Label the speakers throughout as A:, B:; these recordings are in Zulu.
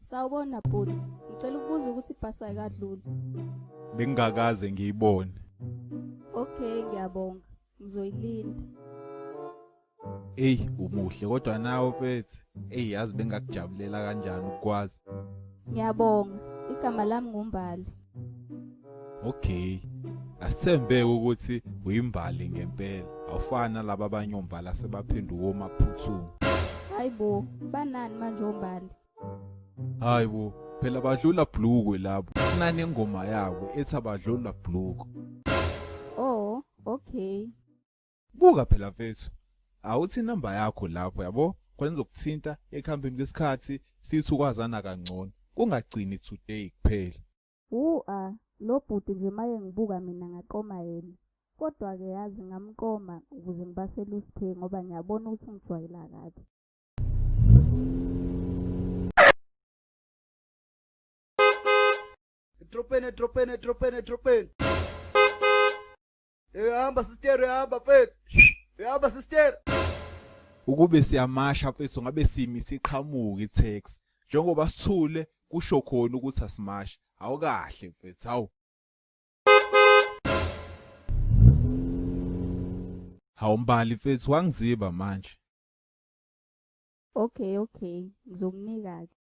A: Sawubona bhuti, ngicela ukubuza ukuthi ibhasi ayikadluli.
B: Bengingakaze ngiyibone.
A: Okay, ngiyabonga. Ngizoyilinda.
B: Ey, umuhle kodwa nawe mfethu. Ey, yazi bengakujabulela kanjani ukukwazi.
A: Ngiyabonga. Igama lami nguMbali.
B: Okay. Asithembe ukuthi uyimbali ngempela. Awufani nalaba abanye ombali asebaphenduka omaphuthuma.
A: Hayibo, banani manje ombali?
B: Hayi bo, phela badlula bhlukwe labo. Kunani ingoma yabo ethi abadlula bhlukwe.
A: Oh, okay.
B: Buka phela mfethu. Awuthi inamba yakho lapho yabo. Khona ngizokuthinta ekuhambeni kwesikhathi sithi ukwazana kangcono. Kungagcini today kuphela.
A: Wu a lo bhuti nje maye ngibuka mina ngaqoma yena. Kodwa ke yazi ngamqoma ukuze ngibasele uSphe ngoba ngiyabona ukuthi ungijwayela kabi.
C: Edropeni, edropeni, edropeni, edropeni. Ehamba sister, ehamba mfethu. Ehamba sister.
B: Ukube siyamasha mfethu ngabe simi siqhamuka i-tax. Njengoba sithule kusho khona ukuthi asimashi. Awukahle mfethu hawu. Hawu Mbali mfethu wangiziba manje.
A: Okay, okay. Ngizokunika ke.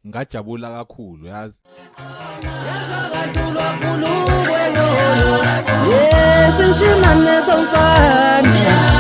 B: Ngajabula kakhulu yazi.
D: Yes, ishimane somfana.